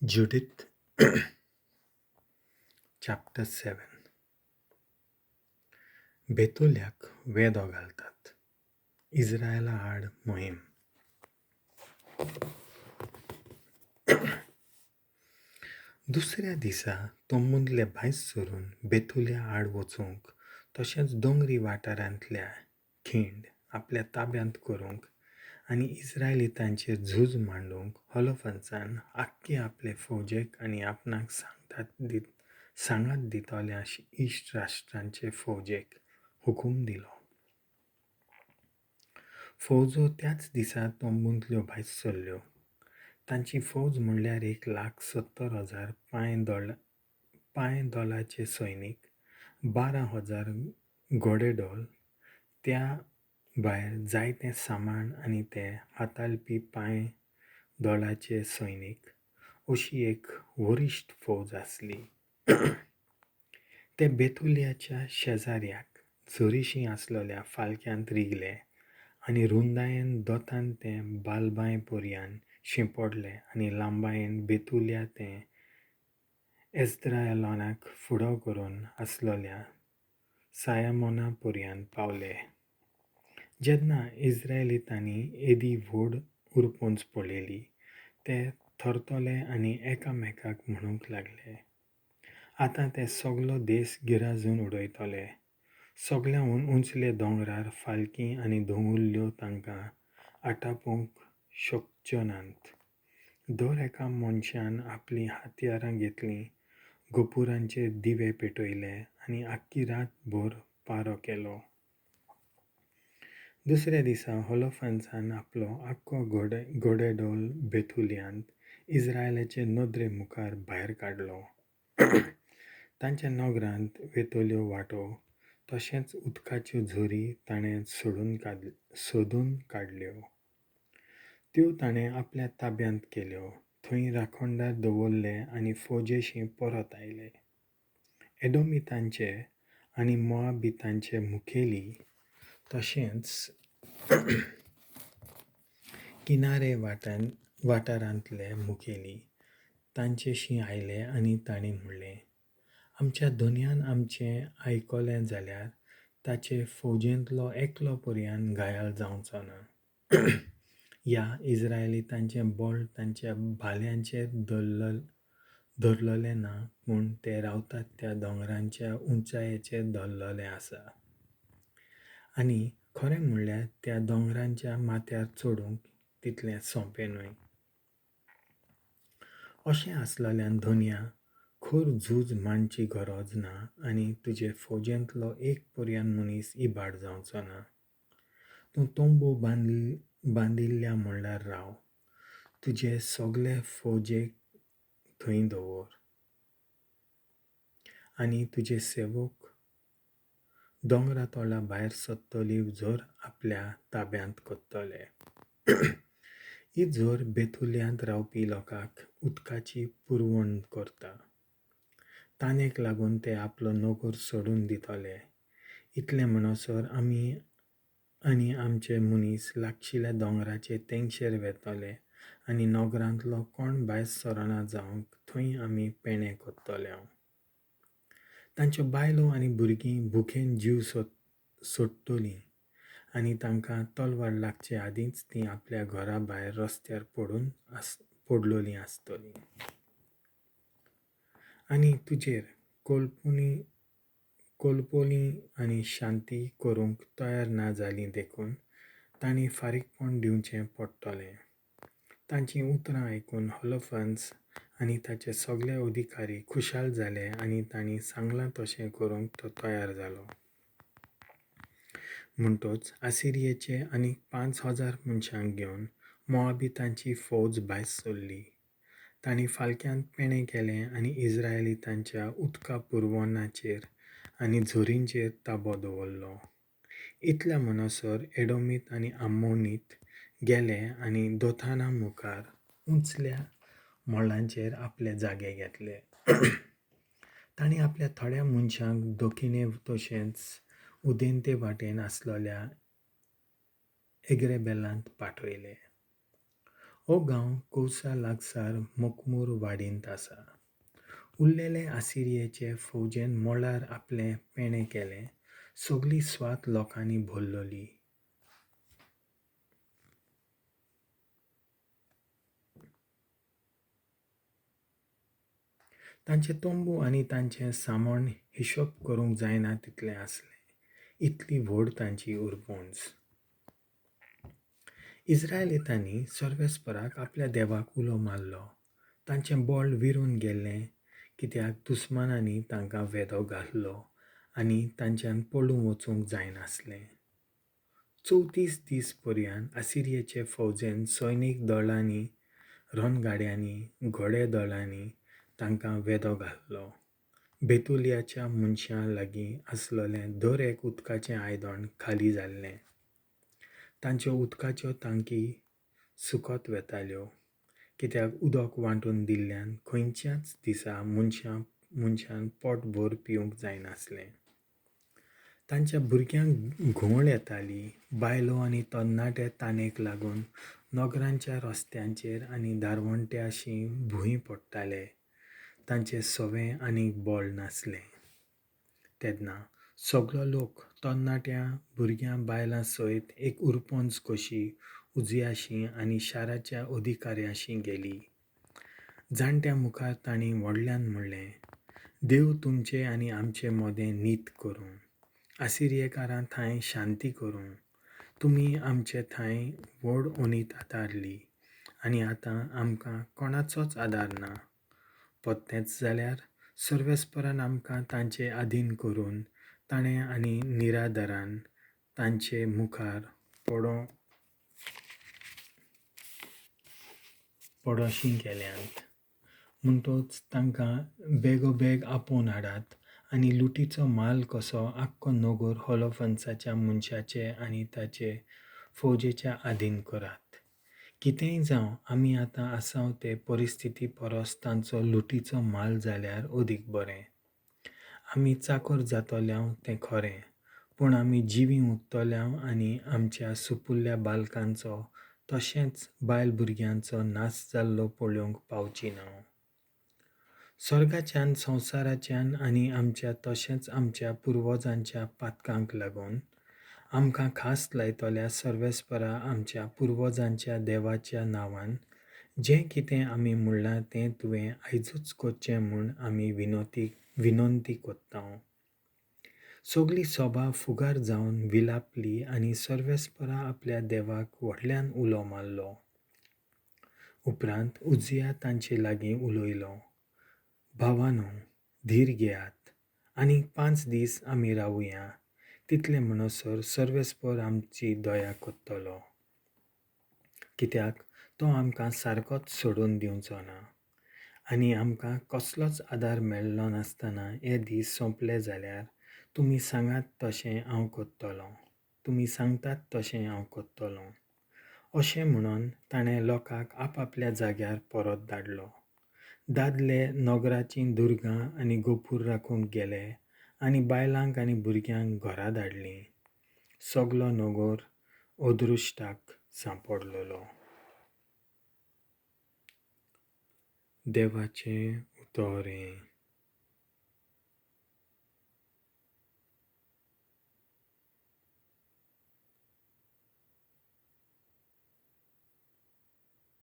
Judith chapter 7. बेतुल्याक वेदो घालतात. इस्रायला आड मोहीम. दुसऱ्या दिसा तंबूंतले भायर सरून बेतुल्या आड वचूंक तशेंच दोंगरी वाठारांतल्या खिंड आपल्या ताब्यांत करूंक आनी इस्रायलितांचेर झूज मांडूंक होलोफर्नसान आख्खे आपले फौजेक आनी आपणाक सांगात दितल्या इश्ट राश्ट्रांचे फौजेक हुकूम दिलो. फौजो त्याच दिसा तंबूंतल्यो भायर सरल्यो. तांची फौज म्हणल्यार 1,70,000 पांय दलाचे सैनीक, 12,000 घोडेडोल, त्या भायर जायतें सामान आनी ते हाताळपी पांय दलाचे सैनीक अशी एक वरिश्ठ फौज आसली. ते बेतुल्याच्या शेजाऱ्याक झरीशी आसलेल्या फालक्यांत रिगले आनी रुंदायेन दोतान ते बालबांय पर्यान शिंपडले आनी लांबायेन बेतुल्या ते एस्द्रायलॉनाक फुडो करून आसलेल्या सायामोना पर्यान पावले. जेन्ना इस्रायलितांनी येदी व्हड उरपंच पळयली ते थरतले आनी एकामेकाक म्हणूंक लागले, आतां ते सगलो देश गिराजून उडयतले. सगळ्यांहून उंचले दोंगरार फालकी आनी दोंगुल्ल्यो तांकां आटापूंक शकच्यो नात. दर एका मनशान आपलीं हत्यारां घेतलीं, गोपुरांचेर दिवे पेटयले आनी आख्खी रातभर पारो केलो. दुसऱ्या दिसा होलोफर्नसान आपलो आख्खो घोडेडोल बेतुल्यांत इस्रायलाचे नदरे मुखार भायर काडलो. तांच्या नगरांत वेतल्यो वाटो तशेंच उदकाच्यो झरी ताणें सोदून काडल्यो. त्यो ताणें आपल्या ताब्यांत केल्यो, थंय राखणदार दवरले आनी फौजेशी परत आयले. एडोमितांचे आनी मोआबितांचे मुखेली तशेंच किनारे वाठारांतले मुखेली तांचेशी आयले आनी तांणी म्हणलें, आमच्या धनयान आमचें आयकलें जाल्यार ताचे फौजेंतलो एकलो पर्यान घायाळ जावचो ना. ह्या इस्रायलितांचें बळ तांच्या भाल्यांचेर धरलेलें ना, पूण ते रावतात त्या दोंगरांच्या उंचायेचेर धरलेलें आसा. आनी खरें म्हणल्यार त्या दोंगरांच्या माथ्यार चडूंक तितलें सोंपें न्हय. अशें आसलेल्यान धनया, खर झूज मांडची गरज ना आनी तुजे फौजेंतलो एक पर्यान मनीस इबाड जावचो ना. तूं तंबू बांदिल्ल्या म्हणल्यार राव, तुजे सगले फौजेक थंय दवर आनी तुजे सेवक दोंगरा तोंडा भायर सरतली झर आपल्या ताब्यांत करतले. ही झर बेतुल्यांत रावपी लोकांक उदकाची पुरवण करता. तानेक लागून ते आपलो नगर सोडून दितले. इतलें म्हणसर आमी आनी आमचे मनीस लागशिल्ल्या दोंगराचे तेंगशेर वेतले आनी नगरांतलो कोण भायर सरना जावंक थंय आमी पेणे करतले. तांच्यो बायलो आनी भुरगीं भुकेन जीव सोडटलीं आनी तांकां तलवार लागचे आदींच तीं आपल्या घरा भायर रस्त्यार पडलोलीं आसतलीं. आनी तुजेर कोलपोली आनी शांती करूंक तयार ना जालीं देखून तांणी फारीकपण दिवचें पडटलें. तांचीं उतरां आयकून होलोफर्न्स आनी ताचे सगळे अधिकारी खुशाल जाले आनी तांणी सांगलां तशें करूंक तो तयार जालो. म्हणटच आसिरियेचे आनी 5,000 मनशांक घेवन मोआबितांची फौज भायर सरली. तांणी फालक्यांत पेणें केलें आनी इस्रायलितांच्या उदका पुरवणाचेर आनी झरींचेर ताबो दवरलो. इतल्या म्हणसर एडोमीत आनी आमोनीत गेले आनी दोथाना मुखार उंचल्या मळांचेर आपले जागे घेतले. तांणी आपल्या थोड्या मनशांक दक्षिणे तशेंच उदेंते वाटेन आसलेल्या एग्रेबेलांत पाठयले. हो गांव कौसा लागसार मकमूर वाडींत आसा. उरलेले आसिरियेचे फौजेन मळार आपलें पेणें केलें. सगली स्वात लोकांनी भरलोली. तांचे तंबू आनी तांचें सामान हिशोब करूंक जायना तितलें आसलें. इतली व्हड तांची उरपोंज. इस्रायलितांनी सर्वेस्पराक आपल्या देवाक उलो मारलो. तांचें बळ विरून गेल्लें, कित्याक दुस्मानांनी तांकां वेदो घातलो आनी तांच्यान पळून वचूंक जायनासलें. 34 दीस पर्यंत आसिरियेचे फौजेन सैनीक दळांनी, रणगाड्यांनी, घोडे दळांनी तांकां वेदो घातलो. बेतुलियाच्या मनशां लागीं आसलेलें दर एक उदकाचें आयदन खाली जाल्लें. तांच्यो उदकाच्यो तांकी सुकत वेताल्यो, कित्याक उदक वांटून दिल्ल्यान खंयच्याच दिसा मनशान पोटभर पिवंक जायनासलें. तांच्या भुरग्यांक घुंवळ येताली. बायलो आनी तरणाटे तानेक लागून नगरांच्या रस्त्यांचेर आनी दारवंट्याशी भूंय पडटाले. तांचें सवें आनीक बळ नासलें. तेन्ना सगलो लोक तरणाट्यां, भुरग्यां, बायलां सयत एक उरपंज कशी उजयाशी आनी शाराच्या अधिकाऱ्याशी गेली. जाणट्या मुखार तांणी व्हडल्यान म्हणलें, देव तुमचे आनी आमचे मदें नीत करूं, आसिरियेकारां थांय शांती करूं. तुमी आमचे थांय व्हड अनीत आदारली आनी आतां आमकां कोणाचोच आदार ना. पत्तेंच जाल्यार सर्वेस्परान आमकां तांचे आधीन करून ताणें आनी निराधारान तांचे मुखार पडोशी केल्यांत. म्हणटच तांकां बेगोबेग आपोवन हाडात आनी लुटीचो माल कसो आख्खो नगर होलोफन्साच्या मनशाचे आनी ताचे फौजेच्या आधीन करात. कितेंय जावं, आमी आतां आसाव ते परिस्थिती परस तांचो लुटीचो माल जाल्यार अदीक बरें. आमी चाकर जातल्याव तें खरें, पूण आमी जिवीं उरतल्याव आनी आमच्या सुपुल्ल्या बालकांचो तशेंच बायल भुरग्यांचो नाश जाल्लो पळोवंक पावची ना. स्वर्गाच्यान, संवसाराच्यान आनी आमच्या तशेंच आमच्या पुर्वजांच्या पातकांक लागून आमकां खास लायतल्या सर्वेस्परा आमच्या पुर्वजांच्या देवाच्या नांवान जें कितें आमी म्हणलां तें तुवें आयजूच करचें म्हूण आमी विनंती करता. सगली सभा फुगार जावन विलापली आनी सर्वेस्परा आपल्या देवाक व्हडल्यान उलो मारलो. उपरांत उजिया तांचे लागीं उलयलो, भावानो, धीर घेयात, आनी 5 दीस आमी रावया. तितले म्हणसर सर्वेस्पर आमची दया करतलो, कित्याक तो आमकां सारकोच सोडून दिवचो ना. आनी आमकां कसलोच आदार मेळ्ळो नासतना हे दीस सोंपले जाल्यार तुमी सांगात तशें हांव करतलों, तुमी सांगतात तशें हांव करतलों. अशें म्हणून ताणें लोकांक आपापल्या जाग्यार परत धाडलो. दादले नगराचीं दुर्गां आनी गोपूर राखूंक गेले आनी बायलांक आनी भुरग्यांक घरा धाडलीं. सगलो नगर अदृश्टाक सांपडलेलो. देवाचें उतर.